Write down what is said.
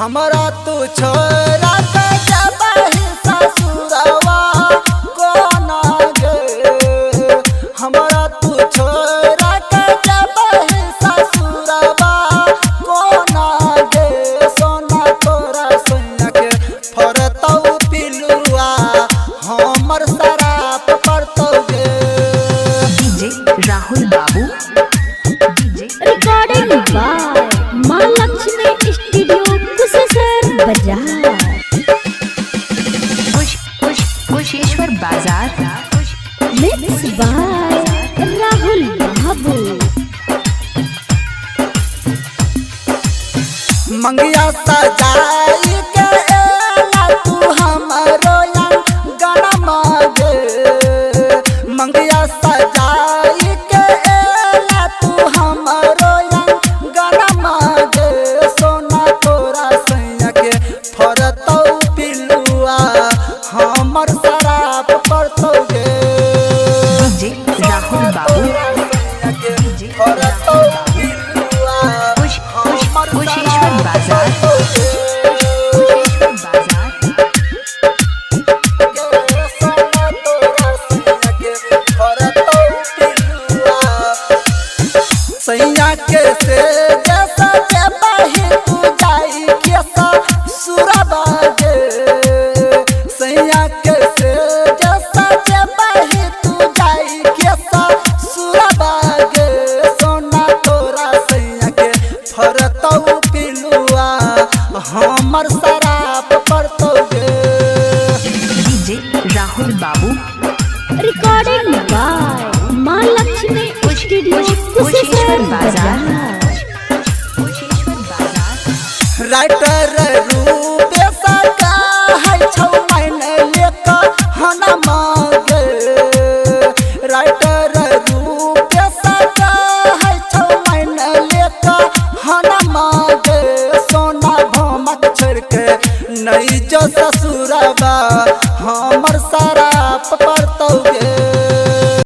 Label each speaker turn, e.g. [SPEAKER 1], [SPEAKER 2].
[SPEAKER 1] हमरा तू छोरा के जबही ससुरवा कोना गे। हमरा तू छोरा के जबही ससुरवा कोना गे। सोना तोरा सैया के फरतौ पिलुआ हमर शराप पड़तौ गे।
[SPEAKER 2] DJ Rahul Babu, DJ
[SPEAKER 3] recording by Maa Lakshmi studio Kusheshwar Bazar.
[SPEAKER 2] कुश कुश कुशेश्वर बाजार।
[SPEAKER 3] मिक्स बाय राहुल बाबू।
[SPEAKER 1] मंगिया सजाई के एला तू हमरो अंगना मागे। मंगिया सजाई के एला तू हमरो अंगना मागे। सोना तोरा सैया के फरतौ पिलुआ हमर शराब पड़तौ गे।
[SPEAKER 2] डीजे राहुल बाबू,
[SPEAKER 1] सैया के फरतौ पिलुआ
[SPEAKER 2] कुश कुश
[SPEAKER 1] हमर
[SPEAKER 2] कुशेश्वर
[SPEAKER 1] शराब
[SPEAKER 2] बाजार,
[SPEAKER 1] पड़तौ गे।
[SPEAKER 2] कुशेश्वर बाजार।
[SPEAKER 1] सैया के से जैसा जबही तू जाई के ससुरबागे। सैया के से जैसा जबही तू जाई के ससुरबागे। सोना तोरा सैया के फरतौ पिलुआ हमर शराब पड़तौ गे।
[SPEAKER 2] DJ Rahul Babu,
[SPEAKER 3] recording by Maa Lakshmi studio
[SPEAKER 2] Kusheshwar
[SPEAKER 3] Kusheshwar
[SPEAKER 2] Bazar,
[SPEAKER 3] Bazar.
[SPEAKER 2] Kusheshwar Bazar.
[SPEAKER 1] Writer रूपे सका है छौ महीने लेकर हना मांगे। राइटर रूपे सका है छौ महीने लेकर हना मांगे। सोना भमक छोड़ के नहीं जो ससुरबा